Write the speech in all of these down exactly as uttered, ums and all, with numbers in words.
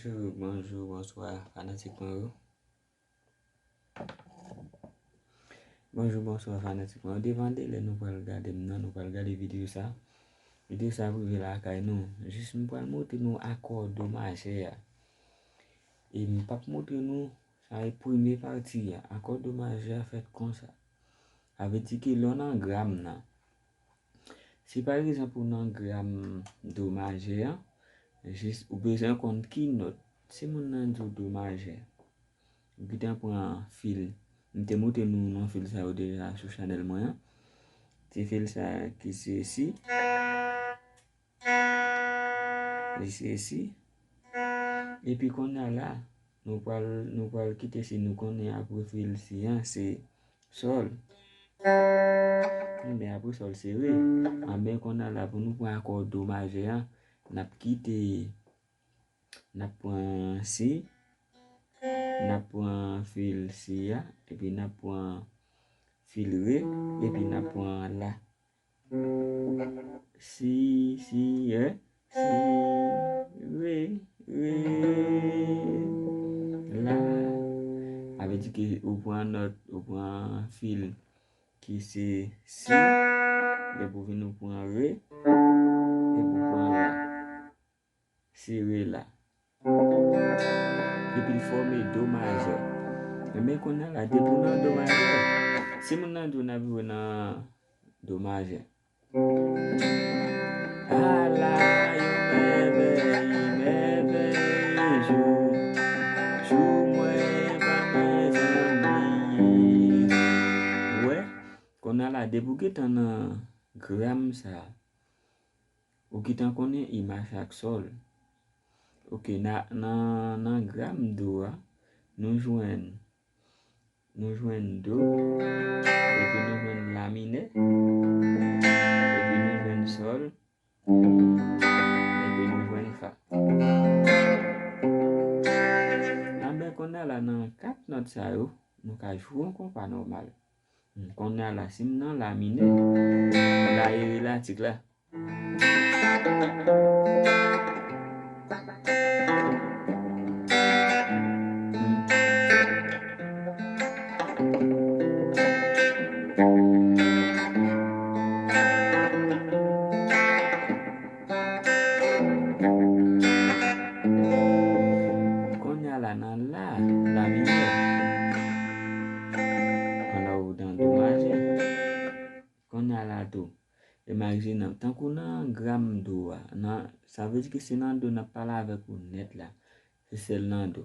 Bonjou, bonjou, bonswa, fanatik mwen yo. Bonjou, bonswa, fanatik mwen yo. Devan de lè nou pral gade m nan, nou pral gade videyo sa. Videyo sa ap rive lakay nou. Jis m pral montre nou akò do majè a. E m p ap montre nou, sa e premye pati a. Akò do majè a fèt konsa. Sa vle di ke lè w nan gra m nan, si pa egzanp ou nan gra m do majè an, jis ou bezwen konn ki nòt. Si moun nan di w do majè, ou gentan pran fil. M te montre nou non fil sa yo deja sou chanèl mwen an. Se fil sa ki se si. Li se si. Epi kounye a la, nou pral, nou pral kite si, nou konnen apre fil si an, se sòl. Enben, apre sòl, se re. Enben, kounye a la, pou nou pran akò do majè an, n ap kite, n ap pran si, n ap pran fil si a, epi n ap pran fil re, epi n ap pran la. Si, si, re, si, re, re, la. Sa vle di ke ou pran nòt, ou pran fil ki se si, epi ou vin ou pran re, epi ou pran la. Si re la. Epi l fòme do majè. Enben, kounye a la, depi w nan do majè, si moun nan di w n ap jwe nan do majè. Ala yon mèvèy, mèvèy jou, jou mwen pa mezanmi. Ou wè, kounye a la, depi w gentan nan gra m sa, ou gentan konnen imaj ak sòl. Oke, nan, nan, nan gra m do a, nou jwenn, nou jwenn do, epi nou jwenn la minè, epi nou jwenn sòl, epi nou jwenn fa. Enben, kounye a la, nan kat nòt sa yo, nou ka jwe yon konpa nòmal. Hmm, kounye a la, si m nan la minè, la e relatif la. Kounye a la nan la, la minè. Pandan ou nan do majè. Kounye a la tou. Imajine, tankou nan gra m do a, nan, sa vle di ke se nan do n ap pale avèk ou nèt la. Se sèl nan do.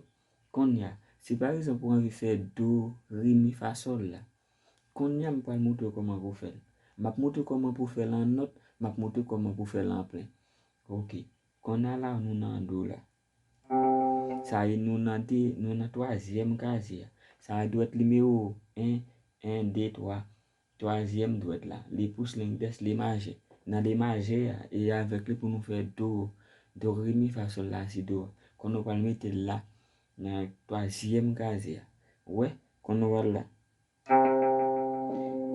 Kounye a, si pa egzanp ou anvi fè do, re, mi, fa, sòl la, kounye a m pral montre w kòman pou w fè l. M ap montre w kòman pou w fè l an nòt, m ap montre w kòman pou w fè l an plen. Oke. Kounye a la, nou nan do la. Sa e nou nan de, nou nan twazyèm kazye a. Sa a dwèt nimewo en, en, de, twa. Twazyèm dwèt la. Li pous lengdès, li majè. Nan li majè a, e avèk li pou nou fè do, do, re, mi, fa, sòl, la, si, do a. Kounye a ou pral mete l la, nan twazyèm kazye a. Ou wè, kounye a ou wè l la.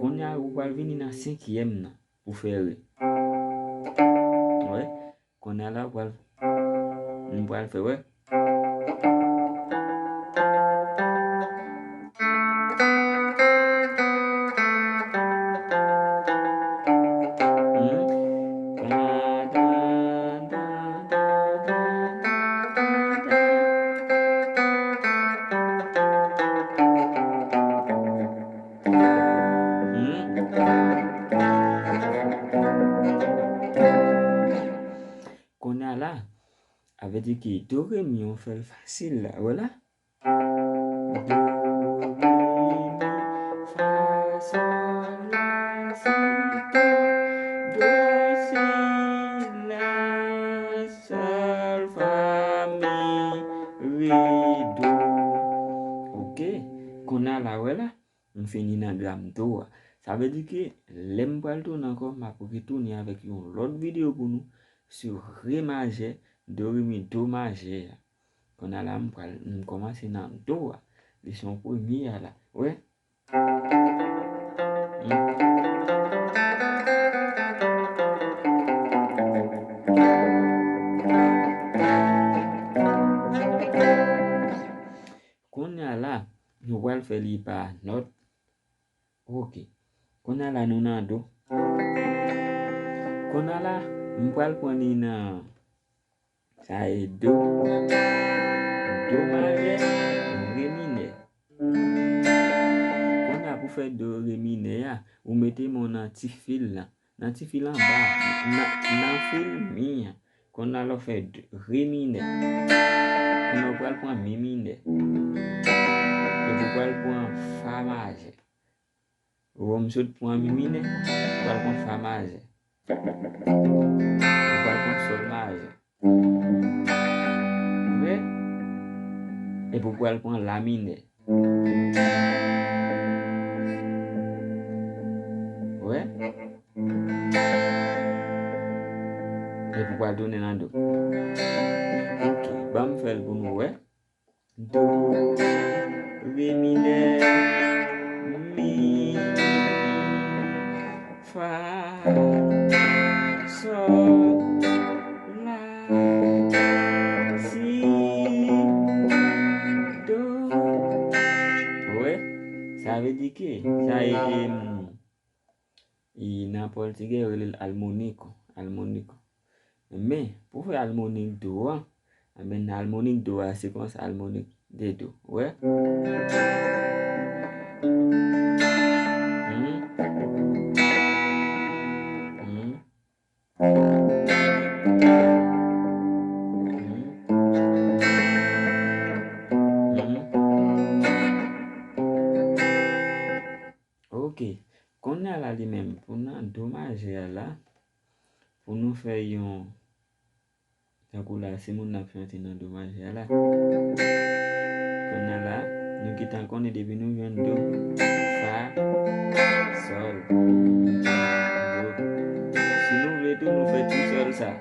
Kounye a, ou pral vini nan senkyèm nan pou fè re. Ou wè? Kounye a la, ou pral, nou pral fè, wè. Hmm? Hmm? Kounye a la, sa vle di ke do, re, mi, ou fè l fasil la, wè la. Do, re, mi, fa, sòl, la, si, do. Do, si, la, sòl, fa, mi, re, do. Oke, kounye a la, wè la, m fini nan gra m do a. Sa vle di ke lè m pral tounen ankò, m ap retounen avèk yon lòt videyo pou nou sou re majè, do, re, mi, do majè a. Kounye a la, m pral, m kòmanse nan do a. Li se yon premye a la. Wè? Hmm. fè li pa nòt. Ok. Kounye a la, nou nan do. Kounye a la, m pral pran li nan, sa e do, do majè, re minè. Kounye a, pou fè do re minè a, ou mete men w nan ti fil la. Nan ti fil anba, nan, nan fil mi an. Kounye a la, w fè d-, re minè. Kounye a, w pral pran mi minè. Epi w pral pran fa majè. Ou wè m sot pran mi minè, w pral pran fa majè. Ou pral pran sòl majè. Ou wè? Epi w pral pran la minè. Ou wè? Epi w pral tounen nan do. Ok, ban m fè l pou nou wè. Do, re minè, mi, fa, sòl, la, si, do. Ou wè? Sa vle di ke sa e, e, e nan pòtigè, yo rele l almoniko, almoniko. Men, pou fè almonik do a, enben, nan almonik do a, se konsa almonik de do. Ou wè? Hmm. Hmm. Hmm. Hmm. Ok. Kounye a la li menm, pou nan do majè a la, pou nou fè yon, tankou la, si moun nan ap chante nan do majè a la. Kounye a la, nou gentan konnen depi nou jwenn do, fa, sòl, do. Si nou vle tou, nou fè ti sòl sa.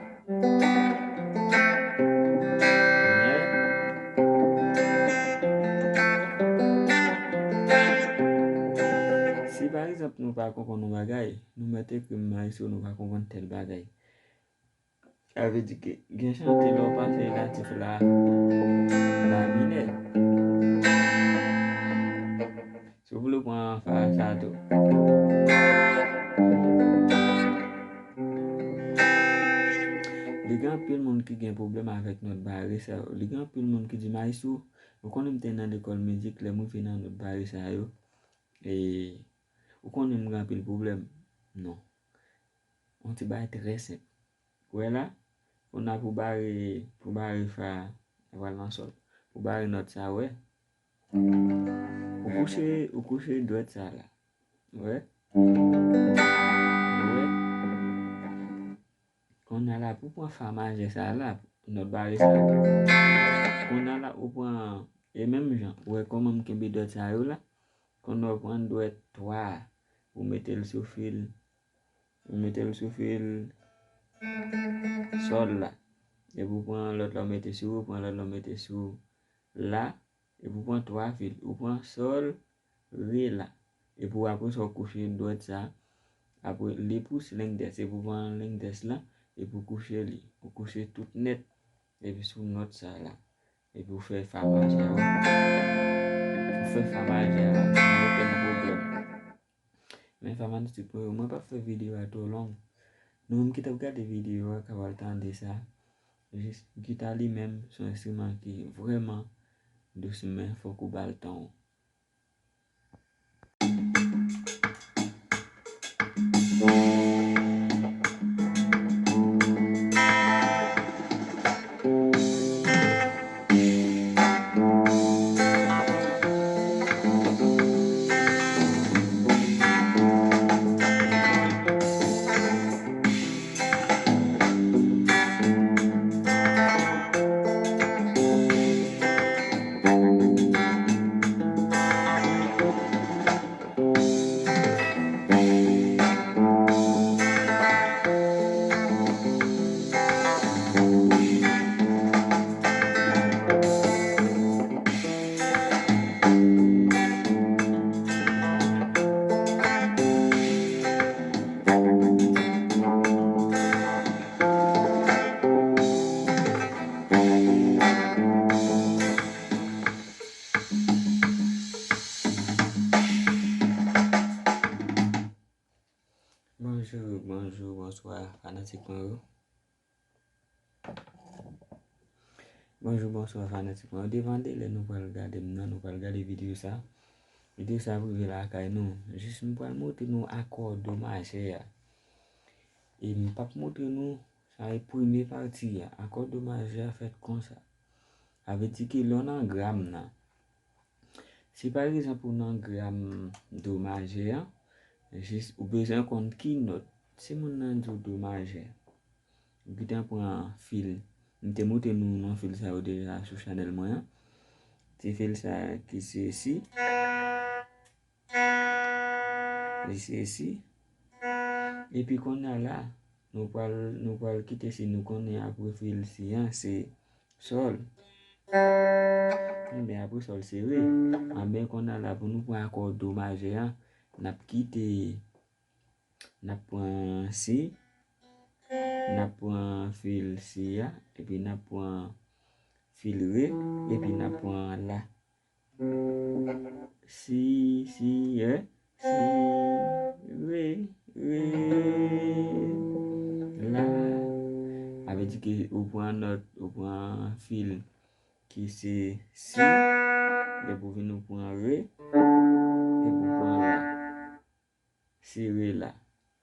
Si pa egzanp nou pa konprann yon bagay, nou mèt ekri m maestro, nou pa konprann tèl bagay. Sa vle di ke gen chante lè w pase relatif la, la minè. Si w vle w pran fa sa tou. Li gen anpil moun ki gen pwoblèm avèk nòt bare sa yo. Li gen anpil moun ki di, "Maestro, ou konnen m te nan lekòl mizik, lè m rive nan nòt bare sa yo, e, ou konnen m gen anpil pwoblèm." Non. Yon ti bagay trè senp. Ou wè la? Kounye a pou bare, pou bare fa, sa pral nan sòl. Pou bare nòt sa, ou wè? Ou kouche, ou kouche dwèt sa la. Ou wè? Ou wè? Kounye a la, pou pran fa majè sa la, nòt bare sa. Kounye a la, ou pran, e menm jan, ou wè kòman m kenbe dwèt sa yo la? Kounye a, ou pran dwèt twa a, ou mete l sou fil, ou mete l sou fil sòl la. Epi ou pran lòt la, ou mete sou, ou pran lòt la, ou mete sou la. Epi ou pran twa fil. Ou pran sòl, re la. Epi ou, apre sa, ou kouche dwèt sa. Apre, li pou s lengdès. Epi ou pran lengdès la. Epi ou kouche li. Ou kouche tout nèt. Epi sou nòt sa la. Epi ou fè fa majè a. Ou fè fa majè a. San okenn pwoblèm. Men fanatik mwen yo, mwen p ap fè videyo a twò long. Nou menm ki t ap gade videyo a, k ap al tande sa. Jis gita li menm, se yon enstriman ki vrèman dous, men fòk ou ba l tan w. Fanatik mwen yo. Bonjou, bonswa, fanatik mwen yo. Devan de lè nou pral gade m nan, nou pral gade videyo sa. Videyo sa prive lakay nou. Jis m pral montre nou akò do majè a. E m p ap montre nou, sa e premye pati a. Akò do majè a fèt konsa. Sa vle di ke lè w nan gram nan, si pa egzanp ou nan gram do majè an, jis ou bezwen konn ki nòt. Si moun nan di w do majè, ou gentan pran fil. M te montre nou non fil sa yo deja sou chanèl mwen an. Se fil sa ki se si. Li se si. Epi kounye a la, nou pral, nou pral kite si nou konnen apre fil si an, se sòl. Ebyen, apre sòl, se re. Anben, kounye a la, pou nou pran akò do majè an, n ap kite, n ap pran si, n ap pran fil si a, epi n ap pran fil re, epi n ap pran la. Si, si, re, si, re, re, la. Sa vle di ke ou pran nòt, ou pran fil ki se si, epi ou vin ou pran re, epi ou pran la. Si re la.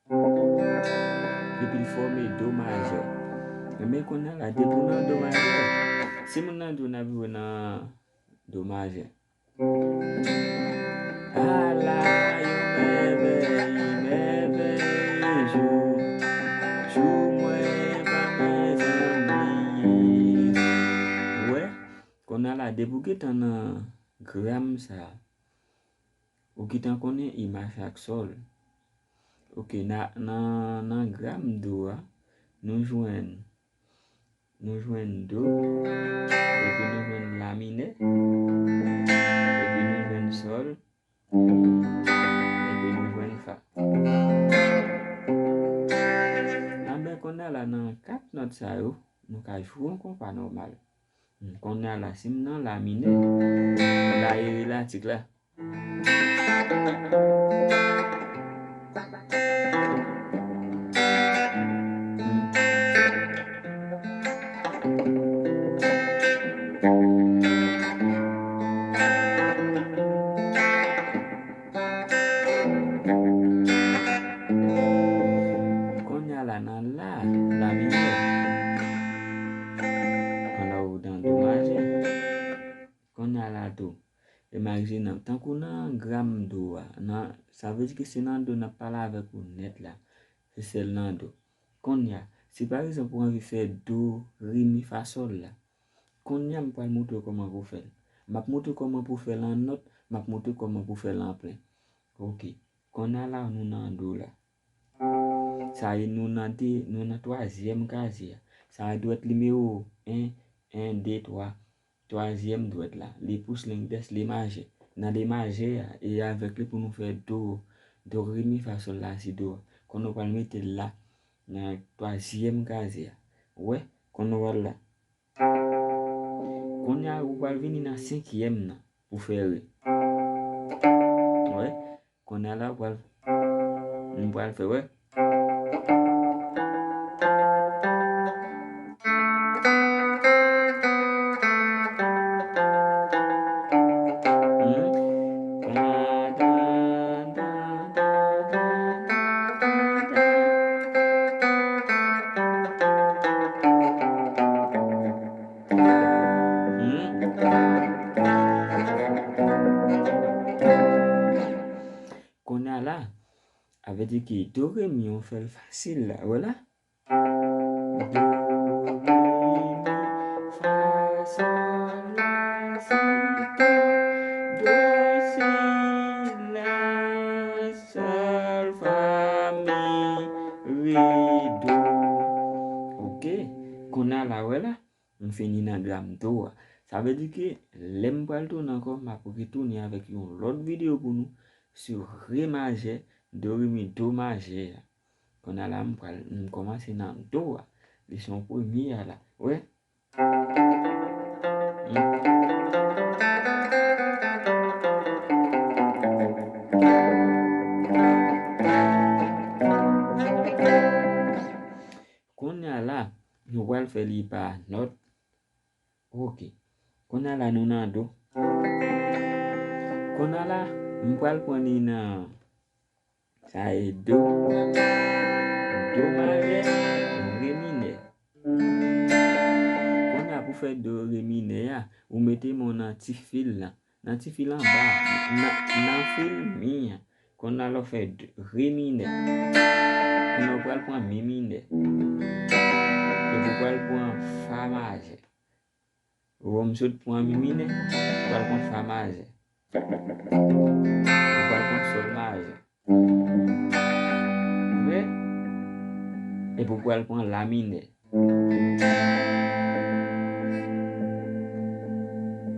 Epi l fòme do majè. Enben, kounye a la, depi w nan do majè, si moun nan di w n ap jwe nan do majè. Ala yon mèvèy, mèvèy jou, jou mwen pa mezanmi. Ou wè, kounye a la, depi w gentan nan gram sa, ou gentan konnen imaj ak sòl. Oke, nan, nan, nan gram do a, nou jwenn, nou jwenn do, epi nou jwenn la minè, epi nou jwenn sòl, epi nou jwenn fa. Anben, kounye a la, nan kat nòt sa yo, nou ka jwe yon konpa nòmal. Kounye a la, si m nan la minè, la e relatik la. Kounye a la nan la, la minè. Pandan ou nan do majè. Kounye a la tou. Imajine, tankou nan gram do a, nan, sa vle di ke se nan do n ap pale avèk ou nèt la. Se sèl nan do. Kounye a, si pa egzanp ou anvi fè do, re, mi, fa, sòl la, kounye a m pral montre w kòman pou w fè l. M ap montre w kòman pou w fè l an nòt, m ap montre w kòman pou w fè l an plen. Oke. Kounye a la, nou nan do la. Sa e nou nan de, nou nan twazyèm kazye a. Sa e dwèt nimewo en, en, de, twa. Twazyèm dwèt la, li pous lengdès, li majè. Nan li majè a, e avèk li pou nou fè do, do, re, mi, fa, sòl, la, si, do a. Kounye a nou pral mete l la, nan twazyèm kazye a. Ou wè, kounye a nou pral la. Kounye a, ou pral vini nan senkyèm nan, pou fè re. Ou wè, Kounye a la, pral, m pral fè, wè. Kounye a la, sa vle di ki do, re, mi, ou fè l fasil la, wè la. Do, re, mi, fa, sòl, la, si, do. Do, si, la, sòl, fa, mi, re, do. Oke, kounye a la, wè la. M fini nan gram do a. Sa vle di ke lè m pral tounen ankò, m ap retounen avèk yon lòt videyo pou nou sou re majè, do, re, mi, do majè a. Kounye a la, m pral, m kòmanse nan do a. Li se yon premye a la. Wè? Nou pral fè li pa nòt. Ok. Kounye a la, nou nan do. Kounye a la, m pral pran li nan, sa e do, do majè, re minè. Kounye a, pou fè do, re minè a, ou mete men w nan ti fil la. Nan ti fil anba, nan, nan fil mi an. Kounye a la, w fè d-, re minè. Kounye a, w pral pran mi minè. Epi w pral pran fa majè. Ou wè m sot pran mi minè, ou pral pran fa majè. Ou pral pran sòl majè. Ou wè? Epi ou pral pran la minè.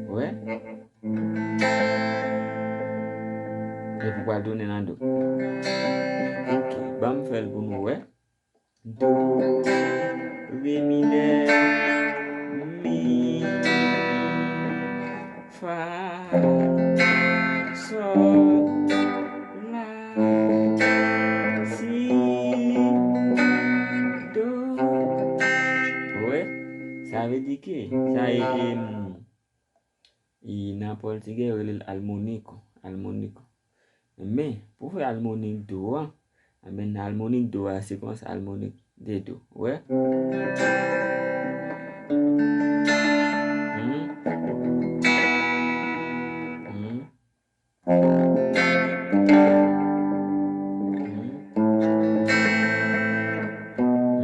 Ou wè? Epi ou pral tounen nan do. Ok, ban m fè l pou nou wè. Do, re minè, mi, fa, sòl, la, si, do. Ou wè? Sa vle di ke sa e, e, e nan pòtigè, yo rele l almonik, almonik. Men, pou fè almonik do a, enben, nan almonik do a, se konsa almonik de do. Ou wè? Hmm. Hmm. Hmm.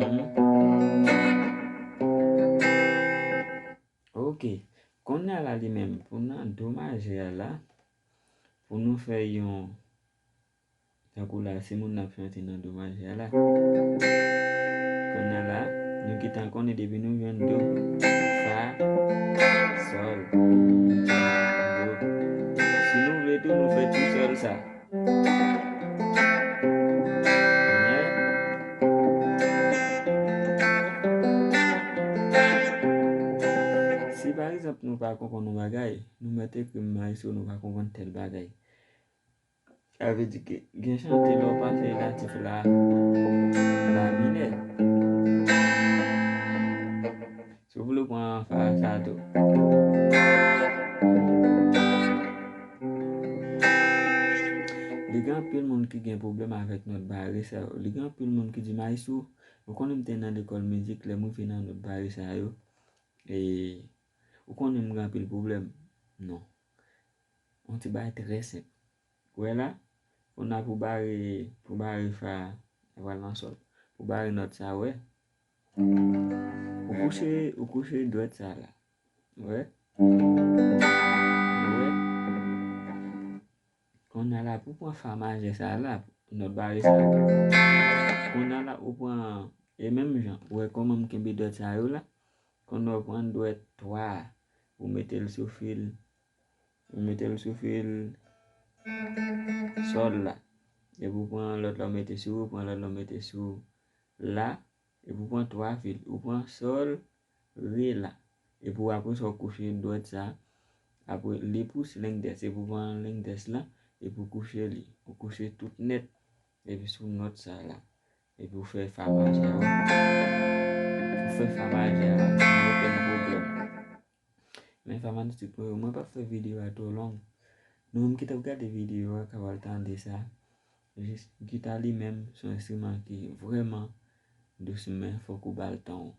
Hmm. Ok. Kounye a la li menm, pou nan do majè a la, pou nou fè yon, tankou la, si moun nan ap chante nan do majè a la. Kounye a la, nou gentan konnen depi nou jwenn do, fa, sòl, do. Si nou vle tou, nou fè ti sòl sa. Si pa egzanp nou pa konprann yon bagay, nou mèt ekri m maestro, nou pa konprann tèl bagay. Sa vle di ke gen chante lè w pase relatif la, la minè. Si w vle w pran fa sa tou. Li gen anpil moun ki gen pwoblèm avèk nòt bare sa yo. Li gen anpil moun ki di, "Maestro, ou konnen m te nan lekòl mizik, lè m rive nan nòt bare sa yo, e, ou konnen m gen anpil pwoblèm." Non. Yon ti bagay trè senp. Ou wè la? Kounye a pou bare, pou bare fa, sa pral nan sòl. Pou bare nòt sa, ou wè? Ou kouche, ou kouche dwèt sa la. Ou wè? Ou wè? Kounye a la, pou pran fa majè sa la, nòt bare sa. Kounye a la, ou pran, e menm jan, ou wè kòman m kenbe dwèt sa yo la? Kounye a ou pran dwèt twa a, ou mete l sou fil, ou mete l sou fil sòl la. Epi ou pran lòt la, ou mete sou, ou pran lòt la, ou mete sou la. Epi ou pran twa fil. Ou pran sòl, re la. Epi ou apre sa, ou kouche dwèt sa. Apre, li pou s lengdès. Epi ou pran lengdès la. Epi ou kouche li. Ou kouche tout nèt. Epi sou nòt sa la. Epi ou fè fa majè a. Ou fè fa majè a. San okenn pwoblèm. Men fanatik mwen yo, mwen p ap fè videyo a twò long. Nou menm ki t ap gade videyo a, k ap al tande sa. Jis gita li menm, se yon enstriman ki vrèman dous, men fòk ou ba l tan w.